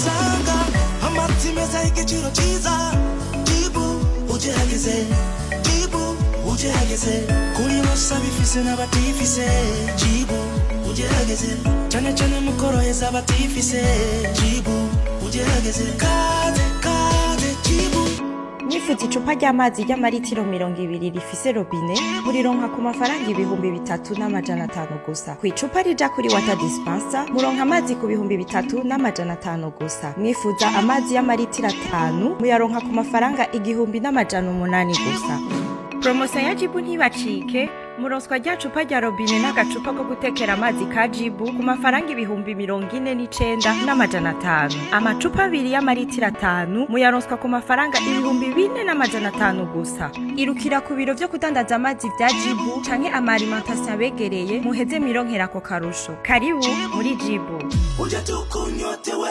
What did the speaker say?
Usanga amazi meza y'igiciro cyiza. Jibu ugerageze, jibu ugerageze, kuri bose abifise n'abatifise. Jibu ugerageze cyane cyane mu koroheza abatifise. Jibu ugerageze, kaze kaze jibu. Mwifuza icupa ry'amazi ry'amaritiro 20 rifise robine, murironka ku mafaranga 3500 gusa. Ku icupa rija kuri water dispenser muronka amazi ku 3500 gusa. Mwifuza amazi y'amaritiro 5, muyaronka ku mafaranga 1800 gusa. Promotion ya Jibu ntibacike. Muronswa rya cupa rya robine n'agacupa ko gutekera amazi ka Jibu ku mafaranga 49,500. Amacupa abiri y'amaritiro 5 muyaronswa ku mafaranga 4500 gusa. Irukira ku biro vyo kudandaza amazi vya Jibu canke ama alimentation abegereye, muheze mironkera ako karusho. Karibu muri Jibu. Uje tukunyotewe.